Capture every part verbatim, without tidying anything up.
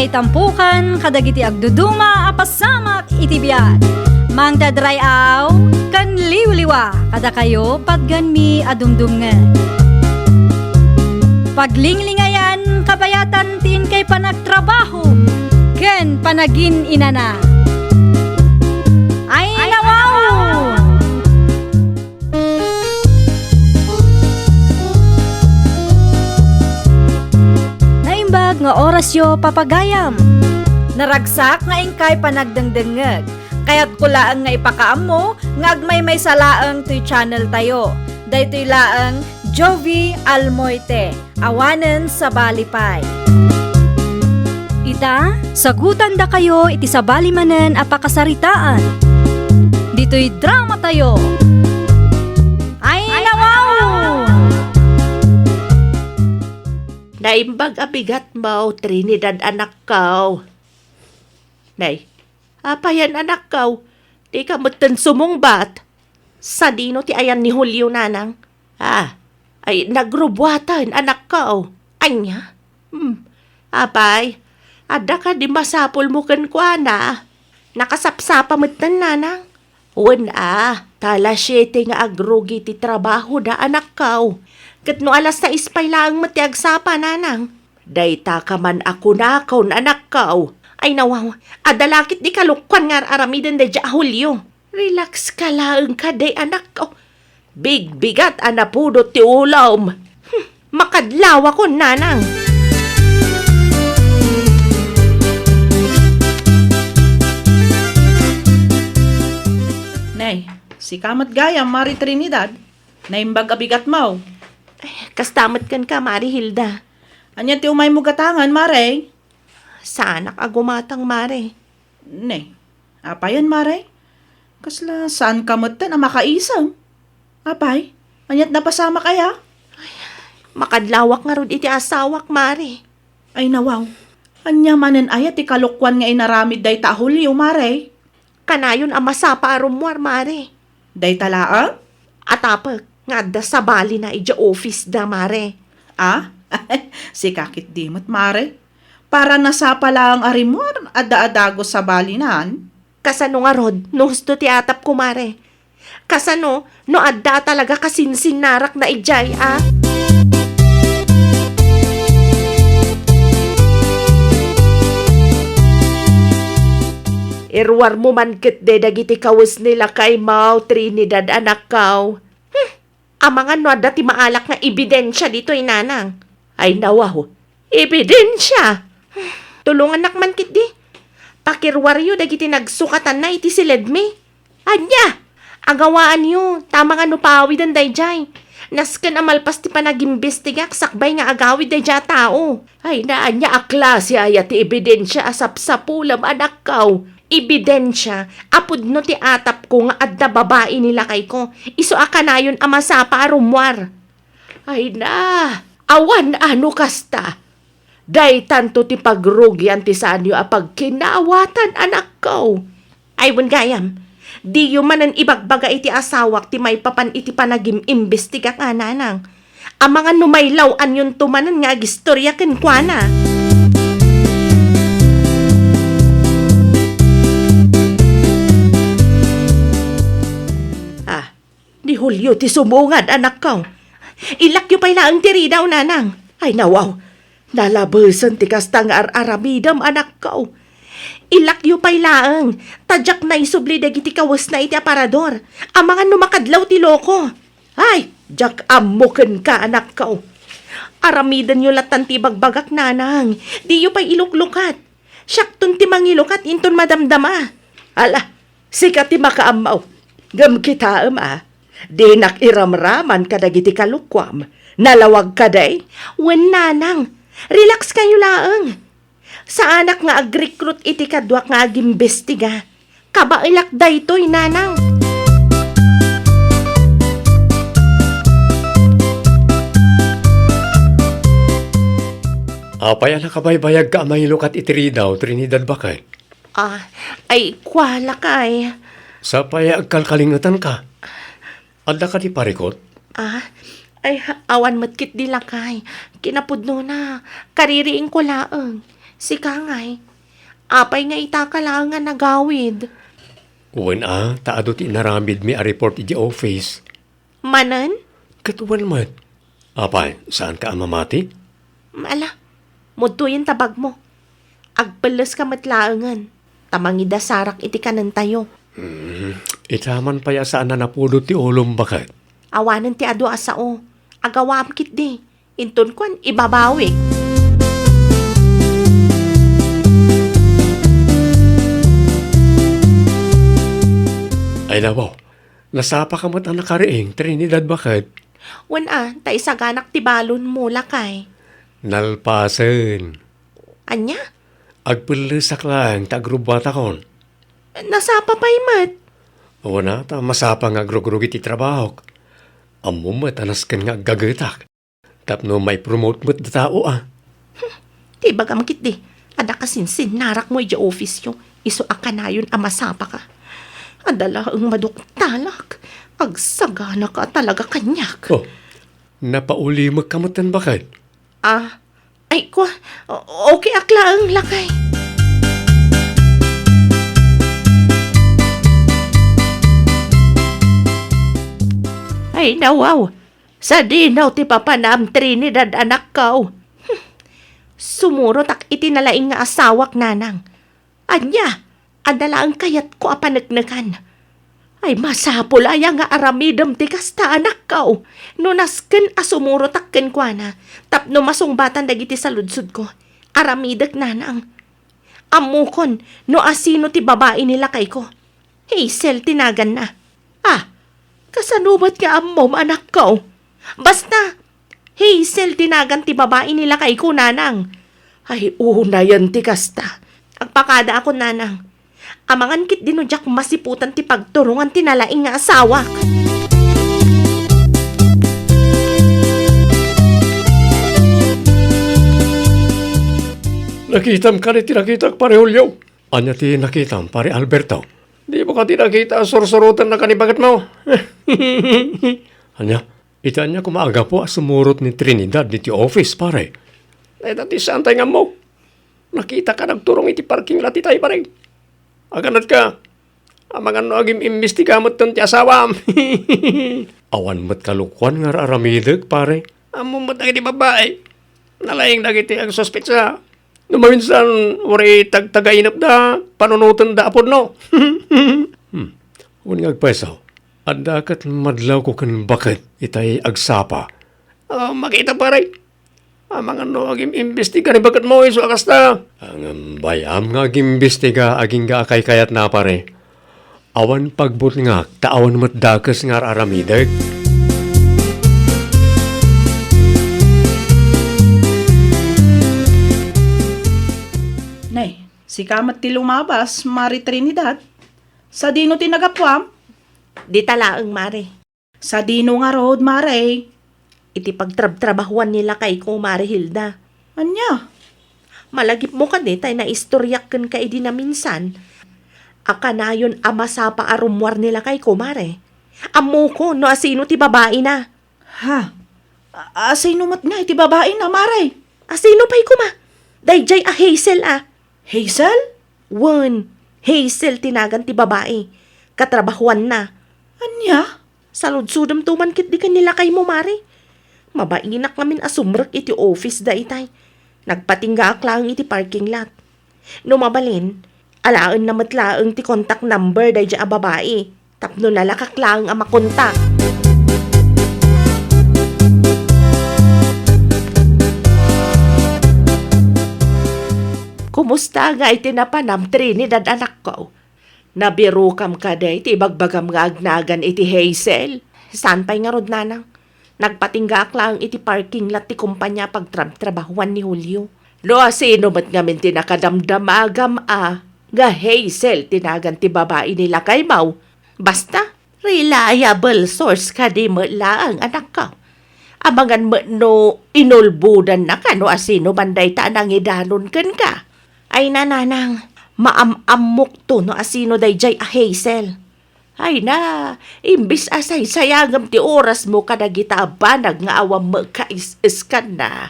Itampukan kadagiti agduduma a pasamak iti biag. Mangted ray-aw ken liwliwa kadakayo patgenmi a dumdumngeg. Paglinglingayan kabayatan ti inkay panagtrabaho ken panagin-inana. Ay, nawaw! Naimbag nga orasyo, papagayam. Naragsak nga inkay panagdengdengngeg. Kayatko laeng nga ipakaammo nga agmaymaysa laeng toy channel tayo. Daytoy laeng Jovi Almoite. Awanen sabali pay. Ita, sagutandakayo iti sabali manen a pakasaritaan. Ditoy drama tayo. Ay, nawaw! Naimbag a bigat mo, Trinidad, anakko. Nay, apayan, anakko? Dika metten sumungbat. Sadino ti ayan ni Julio, nanang? Ah, ay, nagrubuatan, anakko. Ania? Hmm. Apay, adda kadi masapulmo kenkuana? Nakasapsapa metten, nanang? Wen a, ta alas siete nga agrugi ti trabahoda, anakko. Ket no alas sais pay laeng met ti agsapa, nanang? Dayta ka man a kunakon, anakko. Ay nawaw, adda la ket di kalokuan nga ar-aramiden daydiay a Julio. Relax ka laeng kadi, anakko. Bigbigat a napudot ti ulom. Hmm, makadlawakon, nanang. Nay, sika met gayam, Mari Trinidad. Naimbag a bigatmo. Ay, kasta met kenka, Mari Hilda. Ania ti umaymo gatangan, Mare? Saanak a gumatang, Mare. Ne, apayen, Mare? Kasla saanka metten a makaisem? Apay, aniat napasamak aya? Makadlawak ngarud iti asawak, Mare. Ay, nawaw. Ania manen aya ti kalokuan nga inaramid dayta a Julio, Mare? Kanayon a masapa a rummuar, Mare. Dayta laeng? Atapek nga adda sabalina idiay office da, Mare. Ah? Sika ketdi met, Mare. Para nasapa laeng a rimmuar, adda a dagus sabalinan. Kasano ngarud no husto ti atapko, Mare? Kasano no adda a talaga kasinsinnarakna idiay, a? Iruarmo man ketdi dagiti kawes ni lakaymo, Trinidad, anakko. Hmm, amangan no adda ti maalak nga ebidensia ditoy, nanang. Ay, nawaw. Ebidensia! Tulongannak man ketdi. Pakiruaryo dagiti nagsukatanna iti siledmi. Ania? Agawaanyo, ta amangan no paawiden daydiay. Nasken a malpas ti panagimbestigak sakbay nga agawid daydiay a tao. Ay, na, ania a klase aya ti ebidensia a sapsapulem, anakko? Ebidensia a pudno ti atapko nga adda babai ni lakayko, isu a kanayon a masapa a rummuar. Ay na, awan a no kasta. Daytanto ti pagrugian ti saanyo a pagkinaawatan, anakko. Ay, wen gayam, diyo manen ibagbaga iti asawak ti maipapan iti panagim-imbestigak, nanang. Amangan no mailaw-anyonto manen nga agistoria kenkuana. Ah, ni Julio ti sumungad, anakko. Ilakyo pay laeng ti ridaw, nanang. Ay, nawaw. Nalabesen ti kasta nga ar-aramidem, anakko. Ilakyo pay laeng, ta diak naisubli dagiti kawesna iti aparador. Amangan no makadlaw ti loko. Ay, diak ammo kenka, anakko. Aramidenyo lattan ti ibagbagak, nanang. Diyo pay iluklukat. Siakton ti mangilukat inton madamdama. Ala, sika ti makaammo. Ngem kitaem a, dinak iramraman kadagiti kalokuam. Nalawag kadi? Wen, nanang. Relax kayo laeng. Saanak nga agrekrut iti kaduak nga agimbestiga. Kabaelak daytoy, nanang. Apay a nakabaybayagka a mangilukat iti ridaw, Trinidad, baket? Ah, ay, kua, lakay. Sapay a agkalkalingetanka. Adda kadi parikut? Ah, ay, awan met ketdi, lakay. Kinapudnona, kaririingko laeng. Sika ngay, apay nga itaka laeng a nagawid? Wen a, ta adu ti inaramidmi a report idiay office. Manen? Ket wen met. Apay, saanka a mamati? Ala, mudtoyen ta bagmo. Agpelleska met laengen, ta mangidasarak iti kanentayo. Hmm, ita man pay a saan a napudot ti ulom, baket. Awanen ti adu a sao. Agawam ketdi. Inton kuan, ibabawik. Ay, nawaw. Nasapaka met a nakariing, Trinidad, baket? Wen a, ta isaganak ti balonmo, lakay. Nalpasen. Ania? Agpellesak laeng ta agrubbuatakon. Nasapa pay met. Wen a, ta masapa nga agrugrugi ti trabahok. Ammom met a nasken nga aggagetak. Tapno maipromote met da tao a. Hmm, ti ibagam ketdi, adda kasinsinnarakmo idiay office-yo, isu a kanayon a masapaka. Adda laeng maduktalak, agsaganaka talaga kaniak. Oh, napaulimekka metten, baket? Ah, ay, kua, o-, okay ak laeng, lakay. Ay, nawaw. Sadino ti papanam, Trinidad, anakko? Hmm. Sumurotak iti nalaing nga asawak, nanang. Ania, adda laeng kayatko a paneknekan. Ay, masapul aya nga aramidem ti kasta, anakko? No nasken a sumurotak kenkuana, tapno masungbatan dagiti saludsodko, aramidek, nanang. Ammokon no asino ti babai ni lakayko. Hazel ti naganna. Ah, kasano met nga ammom, anakko? Basta, Hazel ti nagan ti babai ni lakayko, nanang. Ay, unayen ti kasta. Agpakadaakon, nanang. Amangan ketdi no diak masiputan ti pagturongan ti nalaing nga asawak. Nakitam kadi ti nakitak, Pare Julio? Ania ti nakitam, Pare Alberto? Dimo kadi nakita a sursurotennak ni baketmo? Ania, iti ania koma a gapu a sumurot ni Trinidad ditoy office, pare? Dayta ti saantay nga ammo. Nakitaka nagturong iti parking lot itay, pare. Aganatka, amangan no agim-imbestiga metten ti asawam. Awan met kalokoan nga ar-aramidek, pare. Ammom met dagiti babai. Nalaing dagiti agsuspetsa. No maminsan, uray tagtagainepda, panunotenda a pudno. Hmm. Wen nga agpayso, adda ket madlawko ken baket itay agsapa. Ah, makita, pare. Amangan no agim-imbestiga ni baketmo isu a kasta. Ngem bay-am nga agim-imbestiga agingga a kaykayatna, pare. Awan pagbutngak ta awan met dakes nga ar-aramidek. Nay, sika met ti lumabas, Mari Trinidad. Sadino ti nagapuam? Dita laeng, Mari. Sadino ngarud, Mare? Iti pagtrabtrabahuan ni lakayko, Mare Hilda. Ania? Malagipmo kadi tay naistoriak kenka idi naminsan a kanayon a masapa a rummuar ni lakayko, Mare. Ammokon no asino ti babaina. Ha? A-, asino met nga iti babaina, Mare? Asino pay koma? Daydiay a Hazel a. Hazel? Wen, Hazel ti nagan ti babai. Katrabahuanna. Ania? Saludsodemto man ketdi ken ni lakaymo, Mare. Mabainak ngamin a sumrek iti office daytay. Nagpatinggaak laeng iti parking lot. No mabalin, alaenna met laeng ti contact number daydiay a babai tapno nalakak laeng a makontak. Kumusta ngay ti napanam, Trinidad, anakko? Nabirokam kadi ti ibagbagam nga agnagan iti Hazel? Saan pay ngarud, nanang? Nagpatinggaak laeng iti parking lot ti kumpania a pagtrabtrabahuan ni Julio. No asino met ngamin ti nakadamdamagam a nga Hazel ti nagan ti babai ni lakaymo? Basta, reliable source kadi met laeng, anakko. Amangan met no inulbodannaka no asino man dayta a nangidanon kenka. Ay, nanang, maam-ammokto no asino daydiay a Hazel. Ay na, imbes a saysayangem ti orasmo kadagita a banag nga awan met kais-iskanna,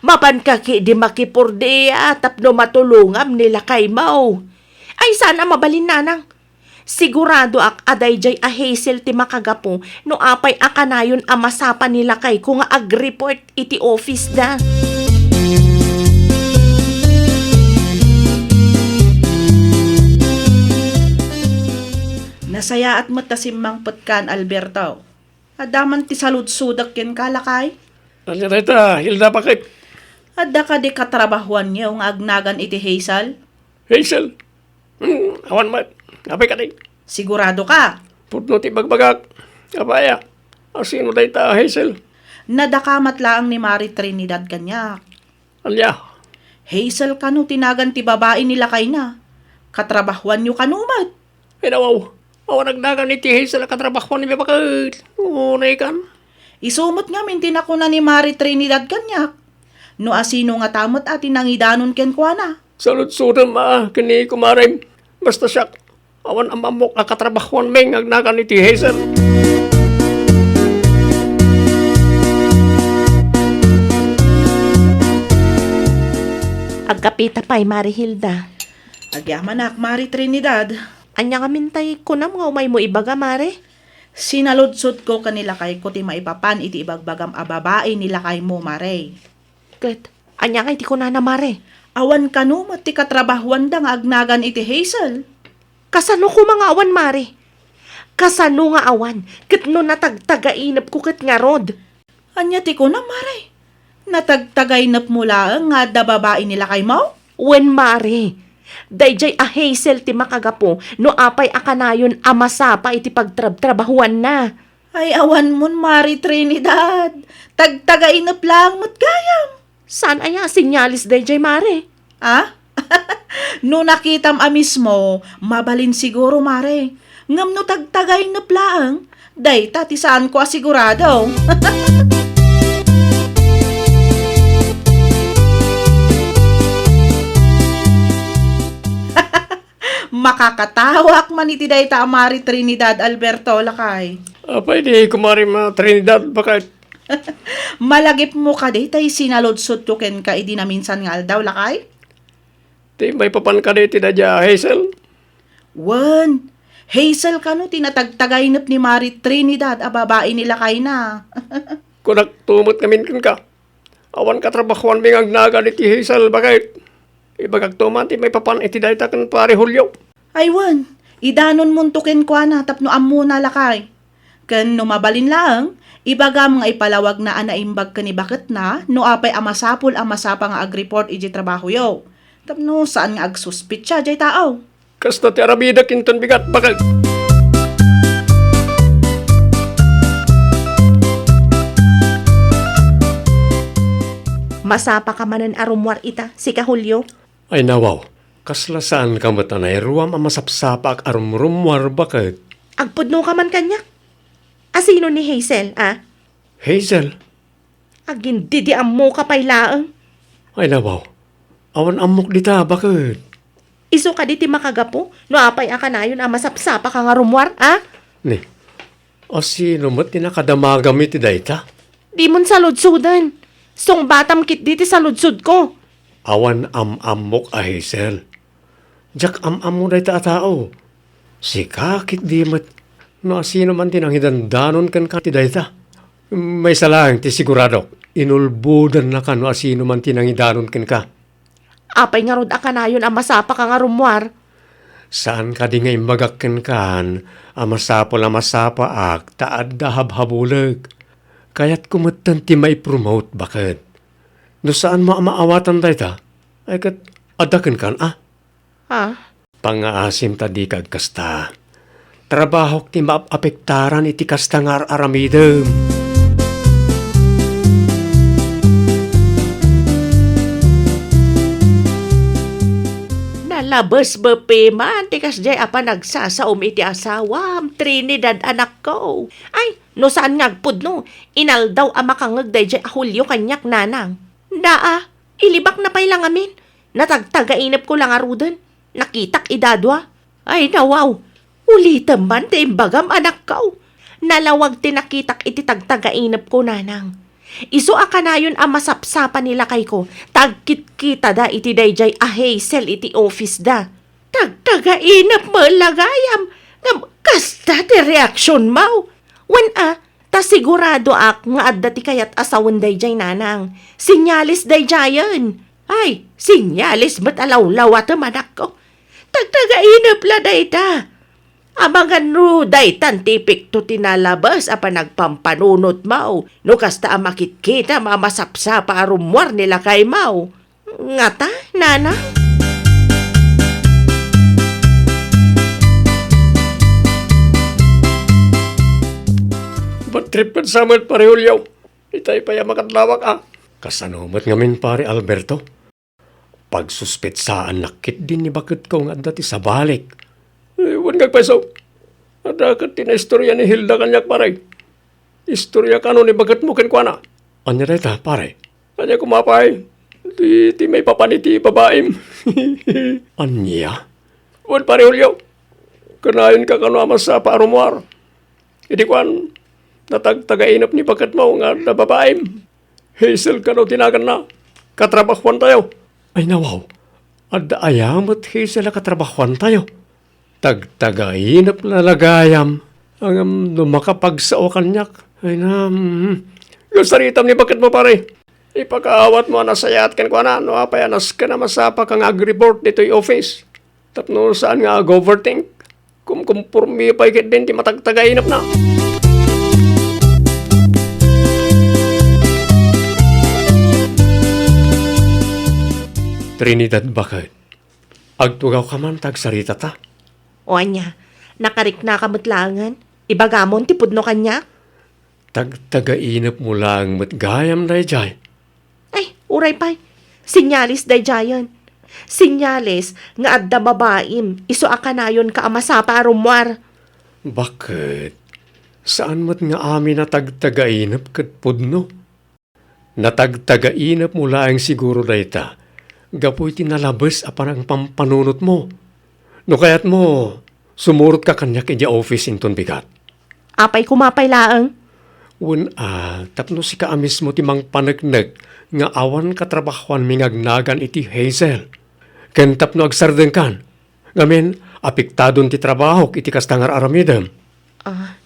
Mapanka ketdi makipurdia tapno matulongam ni lakaymo. Ay, saan a mabalin, nanang. Siguradoak a daydiay a Hazel ti makagapu no apay a kanayon a masapa ni lakayko nga agreport iti office da. Nasayaat met ta simmangpetkan, Alberto. Adda man ti saludsodek kenka, lakay? Ania dayta, Hilda, baket? Adda kadi katrabahuanyo nga agnagan iti Hazel? Hazel? Hmm, awan met. Apay kadi? Sigurado ka? Pudno ti bagbagak. Apay a? Asino dayta a Hazel? Nadakamat laeng ni Mari Trinidad kaniak. Ania? Hazel kano ti nagan ti babai ni lakayna. Katrabahuanyo kano met? Ay, nawaw. Awan agnagan iti Hazel a katrabahuanmi, baket. Unay kan. Isu met ngamin ti nakuna ni Mari Trinidad kaniak. No asino ngata met a ti nangidanon kenkuana. Saludsodem a ken ni kumarem. Basta siak, awan am-ammok a katrabahuanmi nga agnagan iti Hazel. Agkapita pay, Mari Hilda. Agyamanak, Mari Trinidad. Ania ngamin tay kunam nga umaymo ibaga, Mare? Sinaludsodko ken ni lakayko ti maipapan iti ibagbagam a babai ni lakaymo, Mare. Ket ania ngay ti kunana, Mare? Awan kano met ti katrabahuanda nga agnagan iti Hazel? Kasano koma nga awan, Mare? Kasano nga awan? Ket no natagtagainepko ket ngarud? Ania ti kunam, Mare? Natagtagainepmo laeng nga adda babai ni lakaymo? Wen, Mare. Daydiay a Hazel ti makagapu no apay a kanayon a masapa iti pagtrabtrabahuanna. Ay, awanmon, Mari Trinidad. Tagtagainep laeng met gayam. Saan aya a senyales daydiay, Mare? Ah? No nakitam a mismo, mabalin siguro, Mare. Ngem no tagtagainep laeng, dayta ti saanko a sigurado. Makakatawak man iti dayta a Mari Trinidad, Alberto, lakay. Apay di, Kumare Ma Trinidad, baket? Malagipmo kadi tay sinaludsodko kenka idi naminsan nga aldaw, lakay? Ti maipapan kadi ti daydiay a Hazel? Wen, Hazel kano ti natagtagainep ni Mari Trinidad a babai ni lakayna. Kunak tumot ngamin kenka. Awan katrabahuanmi nga agnagan iti Hazel, baket? Ibagakto man ti maipapan iti dayta ken Pare Julio. Ay wen, idanonmonto kenkuana tapno ammona, lakay. Ken no mabalin laeng, ibagam nga ipalawagna a naimbag ken ni baketna no apay a masapul a masapa nga agreport iti trabahoyo. Tapno saan nga agsuspetsa jay tao. Kasta ti aramidek inton bigat, baket. Masapa ka manen a rummuar ita, sika Julio? Ay, nawaw, kasla saan ka met a nairuam a masapsapaak a rumrummuar, baket? Agpudno ka man kaniak. Asino ni Hazel, a? Hazel? Agindidiammo ka pay laeng. Ay, nawaw, awan ammok dita, baket? Isu kadi ti makagapu no apay a kanayon a masapsapa ka nga rummuar, a? Ni, asino met ti nakadamagam iti dayta? Dimon saludsoden. Sungbatam ketdi ti saludsodko. Awan am-ammok a Hazel. Diak am-ammo dayta a tao. Sika ketdi met no asino man ti nangidandanon kenka ti dayta. Maysa laeng ti siguradok, inulbodennaka no asino man ti nangidanon kenka. Apay ngarud a kanayon a masapa ka nga rummuar? Saan kadi nga imbagak kenkan a masapul a masapaak ta adda habhabulek? Kayatko metten ti maipromote, baket. No saanmo a maawatan dayta, ay ket adda kenkan, a? Ha? Pangngaasim ta dika agkasta. Trabahok ti maap-apektaran iti kasta nga ar-aramidem. Nalabes bepi man ti kasdiay a panagsasaom iti asawam, Trinidad, anakko. Ay, no saan nga agpudno, inaldaw a makangngeg daydiay a Julio kaniak, nanang. Daa, ilibakna pay la ngamin. Natagtagainepko la ngaruden. Nakitak ida dua. Ay, nawaw. Ulitem man ti imbagam, anakko. Nalawag ti nakitak iti tagtagainepko, nanang. Isu a kanayon a masapsapa ni lakayko, ta agkitkitada iti daydiay a Hazel iti office da. Tagtagainep met la gayam, ngem kasta ti reaksionmo. Wen a, ta siguradoak nga adda ti kayat a sawen daydiay, nanang. Senyales daydiayen. Ay, senyales met a lawlawatem, anakko. Tagtagainep la dayta. Amangan no daytan ti epekto ti nalabes a panagpampanunotmo, no kasta a makitkitam a masapsapa a rummuar ni lakaymo. Ngata, nana? Bad trip ket sa met, Pare Julio. Itay pay a makadlawak, a. Kasano met ngamin, Pare Alberto? Pagsuspetsaannak ketdi ni baketko nga adda ti sabalik. Eh, wen nga agpayso. Adda ket ti naistorya ni Hilda kaniak, pare. Istorya kano ni baketmo kenkuana. Ania dayta, pare? Ania koma pay? Ti, ti maipapan iti babaim. Ania? Wen, Pare Julio, kanayonka kano a masapa a rummuar. Idi kuan, natagtagainep ni baketmo nga adda babaim. Hazel kano ti naganna. Katrabahoantayo. Ay, nawaw. Adda aya met Hazel a katrabahoantayo? Tagtagainep la la gayam. Ngem no makapagsao kaniak, ay na, mm. Kasaritam ni baketmo, pare. Ipakaawatmo a nasayaat kenkuana no apay a nasken a masapaka nga agreport ditoy office. Tapno saan nga ag-overthink. Kumkumpormi pay ketdin ti matagtagainepna. Trinidad, baket. Agtugawka man ta agsaritata. O ania, nakariknaka met laengen? Ibagamon ti pudno kaniak? Tagtagainepmo laeng met gayam daydiay. Ay, uray pay. Senyales daydiayen. Senyales nga adda babaim, isu a kanayonka a masapa a rummuar. Baket, saan met nga amin a tagtagainep ket pudno. Natagtagainepmo laeng siguro dayta, gapu iti nalabes a panangpampanunotmo. No kayatmo, sumurotka kaniak idiay office inton bigat. Apay koma pay laeng? Wen a, tapno sika a mismo ti mangpaneknek nga awan katrabahoanmi nga agnagan iti Hazel. Ken tapno agsardengkan, ngamin, apektadon ti trabahok iti kasta nga ar-aramidem. Ah,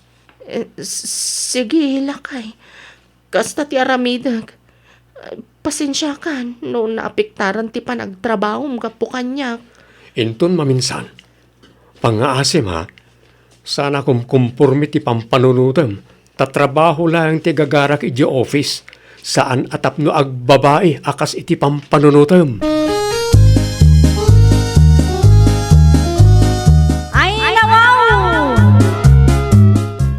eh, s-, sige, lakay. Kasta ti aramidek. Pasensiakan no naapektaran ti panagtrabahom gapu kaniak. Inton maminsan, pangngaasim, ha? Saan a kumkumpormi ti pampanunotem, ta trabaho laeng ti agagarak idiay office, saan a tapno agbabai a kas iti pampanunotem. Ay, nawaw!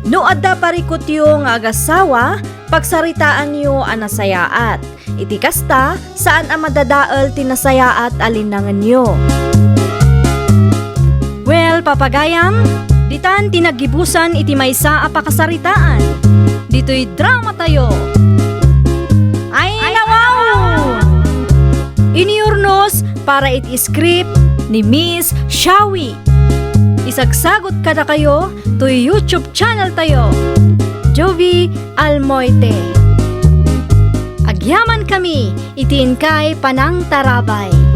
No adda parikutyo nga agasawa, pagsaritaanyo a nasayaat. Iti kasta, saan a madadael ti nasayaat a linnangenyo. Well, papagayam, ditan ti naggibusan iti maysa a pakasaritaan. Ditoy dramatayo. Ay, nawaw! Iniurnos para iti script ni Miss Shawi. Isagsagot kadakayo toy YouTube channel tayo, Jovi Almoite. Agyaman kami iti inkay panangtarabay.